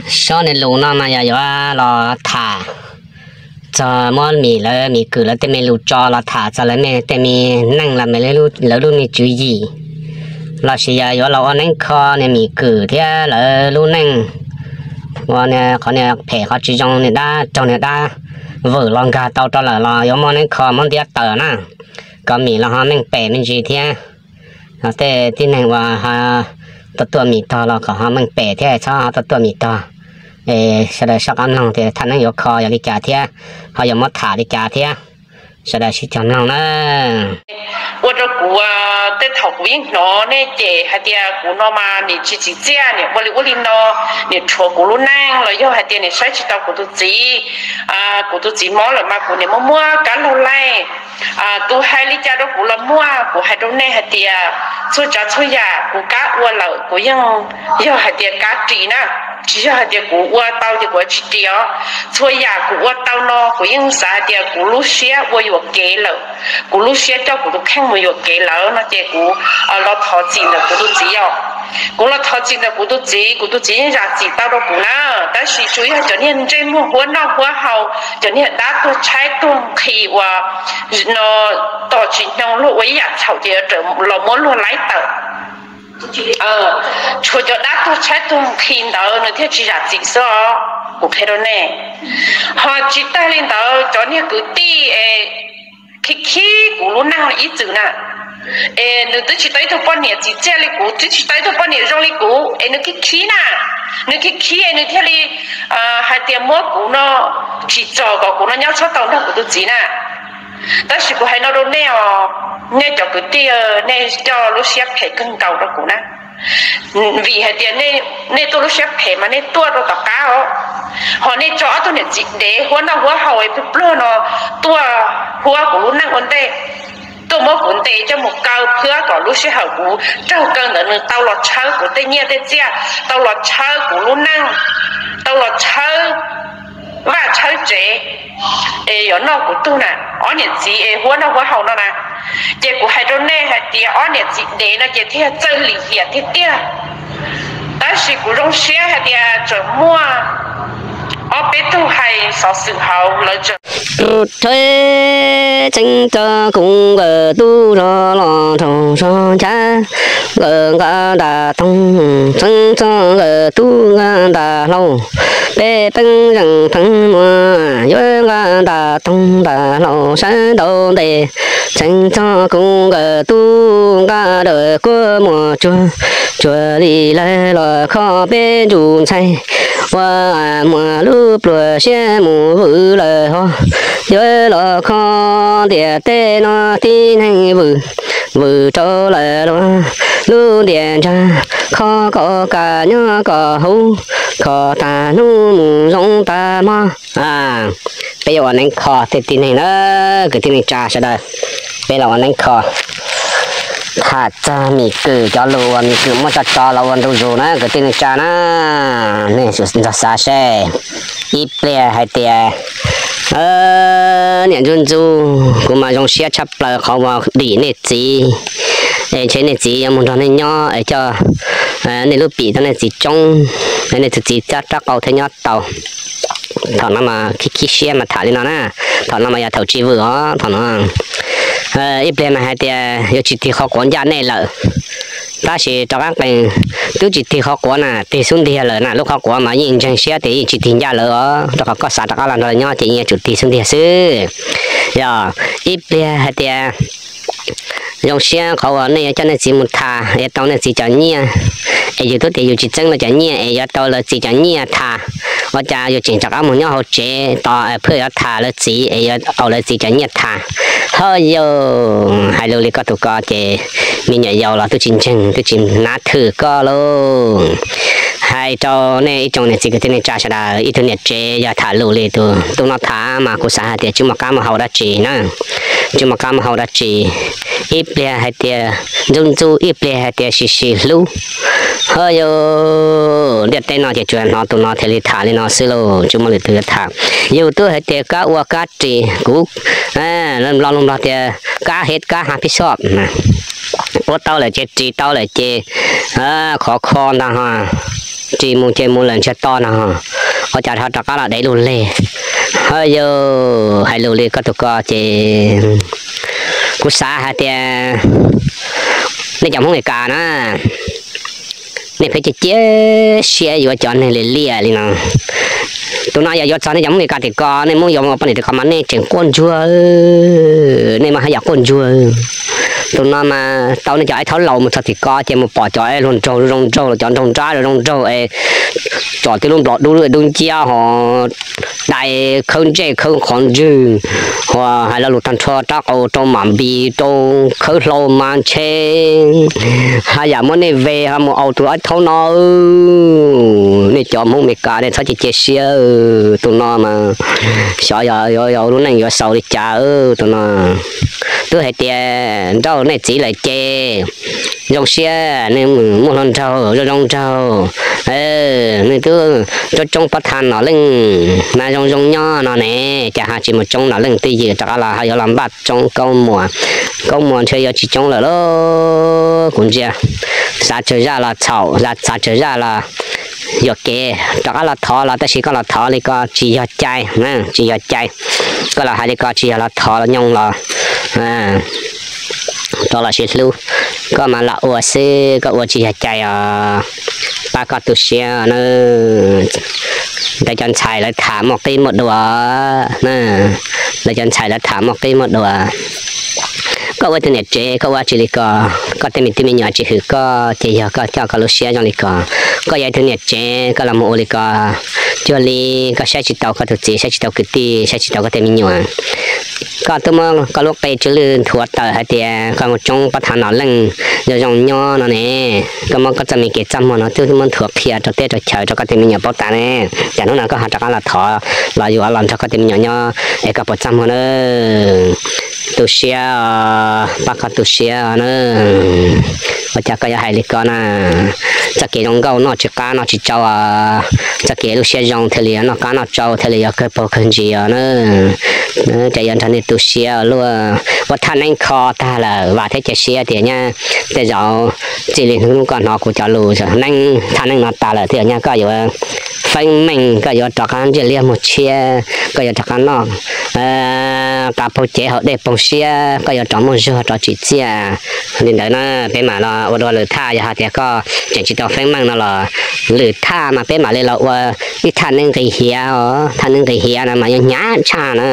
Sob niag lus no mas yog yuav los tham txog muab Mim lawv, Mim Kwm lawv tej me lus tso los tham txog lawv tej me neej los lawv lub me tswv yim, lossis yog yuav los ua neeb kho niag Mim Kwm thiab lawv lub neej, ua qhov niag phem qhov tsis zoo, niag dab raug niag dab vwm los nkag tau rau lawm los yuav muaj neeb kho muab ntiab tawm na, kom Mim los ho meej pem me ntsis thiab. Tej tib neeg uas ho tuaj tuaj Mim tog los kom ho meej pem thiab txhob ho tuaj tuaj Mim tog. Es sawv daws soj qab mloog tias thaj neeb yuav kho yog li cas thiab ho yuav muab tham li cas thiab. Sawv daws sib cog mloog na. Ua rau kuv, tej thaum kuv yeej hnov nej cem hais tias kuv no mas nim tsis tsim txiaj, nim ua li ua li no, nim rhuav kuv lub neej los yog hais tias nim saib tsis tau kuv tus txiv, kuv tus txiv mob lawm mas kuv nim muab muab kab laug laij. Tus hais li cas rau kuv los muaj, kuv hais rau nej hais tias txhua tsav txhua yam kuv kab ua lawm kuv yeej yog hais tias kab ris na, tsis yog hais tias kuv ua tau ces kuv tsis ris os. Txhua yam kuv ua tau no kuv yeej xav hais tias kuv lub siab ua yuam kev lawm, kuv lub siab coj kuv tus kheej mus yuam kev lawm no ces kuv los thov txim ntawm kuv tus txiv os. Kuv los thov txim ntawm kuv tus txiv, kuv tus txiv yeej zam txim tau rau kuv na. Tab sis tsuas yog cov niag ntsej muag huab noj huab haus, cov niag dab tuag tshaib tuag nqhis uas no tos tsis hnyoo luag ua ib yam txhaum ces yuav los muab luag laib tawm. Tshuav cov dab tuag tshaib tuag nqhis ntawd nws thiaj tsis zam txim xwb os, kuv qhia rau nej. Ho tsis tag li ntawd cov niag kwv tij es khib khib kuv lub neej ib txwm na, es nws twb tsis tau ib tug poj niam txim txiaj li kuv, twb tsis tau ib tug poj niam zoo li kuv es nws khib khib na, nws khib khib es nws thiaj li hais tias muab kuv no tsim txom kom kuv no nyob txhob tau nrog kuv tus txiv na. Tab sis kuv hais no rau nej os, nej cov kwv tij, nej coj lub siab phem kawg nkaus rau kuv na. Vim hais tias nej tuaj lub siab phem mas nej tuaj rau tom qab os, ho nej tso ob tug niam txiv dev huab noj huab haus pluag pluag no tuaj huab kuv lub neej ua ntej, tuaj muab kuv ntes coj mus kaw phwab kom lub sij hawm kuv raug kaw ntawd nws tau los tshawb kuv tej nyiaj tej txiaj, tau los tshawb kuv lub neej, tau los tshawb vaj tshawb tsev, es yuav noj kuv tug na. Ob niam txiv es huab noj huab haus no na, ces kuv hais rau nej hais tias ob niam txiv dev no ces thiaj txawj lim hiam tiag tiag. Tab sis kuv zoo siab hais tias tseem muaj ob peb tug hais xov xwm hauv lawv tseem tseeb tso kuv nkawm tub zog los rau zog nchab, nkawm nqa ntas toog, tseeb tso nkawm tub nqa ntas hlau, peb peeb zeem pheej muag yuav nqa ntas toog ntas hlau sawv ntau ntes, tseeb tso kuv nkawm tub nqa dawm kuab muag tsuag, tsuag li lawv los kho peb ntsuj ntxhais, ua muag lub pluag siab mus vwm lawm ho, yuav los kho ntiaj teb no tib neeg vwm, vwm rau lawm lub, lub ntiaj ntsa, kho kom kam nyob kom huv, kho tag hnub mus zoo tag hmo. Peb yuav ua neeb kho tej tib neeg na, kwv tij neej tsa sawv daws, peb los ua neeb kho tham txog Mim Kwm cov lus uas Mim Kwm muab tso tso los ua ntu zus na kwv tij neej tsa na, nej ntxov xav seb. Ib pliag hais tias, niam Ntxub Ntxub, kuv mas zoo siab tshaj plaws qhov uas dim nej txiv, es ntshe nej txiv yuav mus nrog nej nyob es coj nej lub pim tau nej txiv coob, nej tus txiv rab qau thiaj nyob tau. Thaum no mas khib khib siab mas tham li no na, thaum no mas yog thaum tsis vwm os thaum no. Ib pliag mas hais tias yuav tsis tig qhov quav ncaj nej lawm, tab sis rov qab qees twb tsis tig qhov quav na, tig xub ntiag lawm na, lub qhov quav mas yeej ntseeg siab tias yeej tsis tig ncaj lawm os, rau qhov koj xav rov qab los nrog lawv nyob ces yeej yuav tsum tig xub ntiag xwb. Yog ib pliag hais tias zoo siab qhov uas nej yuav coj nej txiv mus tham es tau nej txiv cov nyiaj, es yus twb tias yus tsis txeeb lawv cov nyiaj es yuav tau lawv txiv cov nyiaj tham, ua cas yus tseem rov qab mus nyob hauv tsev tos phwj yuav tham lawv txiv es yuav tau lawv txiv cov nyiaj tham. Ho yus hais lus li koj tus ko ces me nyuam yaus los twb tsis ntseeg twb tsis nab thwm koj lauj. Hais rau nej ib tsoom niam txiv kwv tij neej tsa sawv daws, ib tug niam tsev yog tham lus li tus tub no tham mas kuv xav hais tias tsis muaj qab muaj hau dab tsi na, tsis muaj qab muaj hau dab tsi. Ib pliag hais tias Ntxub Ntxub, ib pliag hais tias Sis Sis Hlub. Ho yus ntiaj teb no ces tsuas hnov tus no thiaj li tham li no xwb lauj, tsis muaj lwm tus yuav tham. Yus twb hais tias kab ua kab ris, kuv lo lus Nplog tias kab het kab ha phij soj, ua tau lawm ces ris tau lawm ces khov kho ntag ho. ris mus ces mus lawm ntsiag to no, ua cas ho rov qab los dev lug leg. Ho yog hais lus li koj tus ko ces kuv xav hais tias nej cov Hmoob Amelikas na, nej pheej cia cia siab yuav cov neeg liam liam li no. Tus no yog yuav txog nej cov Hmoob Amelikas tim ko, nej muab yuav mus poj niam tim ko mas nej tseem quaj ntsuag, nej mas haj yam quaj ntsuag. Tus no mas tau nej cov ib thaub laus mus txog tim ko ces mus pom cov luag nraug zoo nraug, cov nraug nrab zoo zoo nraug es tsom tib lub nplov dub dub nciab ho dai khawb ntsej khawb qhov ntswg, ho hais lo lus tag nrho rab qau rau mam npis rau khawb hlau mas ntshe haj yam muab nej ve ho mus au tus ib thaub no. Nej cov Hmoob Amelikas nej txhob cia cia siab, tus no mas xyov yog yog lub neej yuav xaus li cas tus no. Twb hais tias nrauj nej txiv lawm ces zoo siab, nej muaj hluas nraug zoo zoo nraug, nej twb coob coob pob tha nom leej mas zoo zoo nyob no ne, cas ho tsis mus coob nom leej twj ywm rov qab los ho yuav los npaj coob kaub muas, kaub muas ntshe yuav tsis coob lawm lauj. Kuv ntsia xav tsawg zaj los txhaum, xav tsawg zaj los yuam kev, rov qab los thov los tab sis koj los thov li ko tsis yog cai, tsis yog cai. Koj los hais li ko tsis yog los thov los nyoos los rov los sib hlub, koj mas lam ua xwb, koj ua tsis yog cai os. Pab koj tu siab na. Ntawd cov ntxhais lawv tham muaj qib muaj dua, ntawd cov ntxhais lawv tham muaj qib muaj dua. Koj ua tus niam tsev koj ua tsis li ko, koj tej me tub me nyuam tsis hwm koj ces yog koj coj koj lub siab zoo li ko. Koj yog ib tug niam tsev koj los mus ua li ko, cuag li koj saib tsis taus koj tus txiv, saib tsis taus kwv tij, saib tsis taus koj tej me nyuam. Koj twb muab koj lub qe tsw lwj nthuav tawm hais tias koj mus coob pob tha nom leej zoo zoo nyob no ne. Koj muab koj txoj me kev txaj muag no twb muab nthuav qhia rau teb rau chaw rau koj tej me nyuam paub tas ne. Cas hnub no koj ho rov qab los thov los yuav los nrog koj tej me nyuam nyob es koj puas txaj muag na? Tu siab, pab koj tu siab na. Ua cas koj yuav hais li ko na? Txoj kev zoo nkauj noj tsis qab noj tsis tsau, txoj kev lub siab zoo thiaj li yuav noj qab noj tsau thiaj li yuav kawg paug kawg ntsis os na. Ces yuav nrog nej tu siab luaj. Ua thaj neeb kho tag lawm, vam thiab cia siab tias nyab tej zaum txij li hnub koj hnov kuv cov lus neeb thaj neeb no tas lawm thiab nyab koj yuav feeb meej, koj yuav rov qab ntsej liab muag tshiab, koj yuav rov qab noj qab paug cev haus dej paug siab, koj yuav rov muaj zog rov tsim txiaj. Li ntawd na, peb mam los ua dua lwm thaj, yog hais tias koj tseem tsis tau feeb meej no los lwm thaj mas peb mam li los ua ib thaj neeb nqis hiav os. Thaj neeb nqis hiav no mas yuav hnyav tshaj na.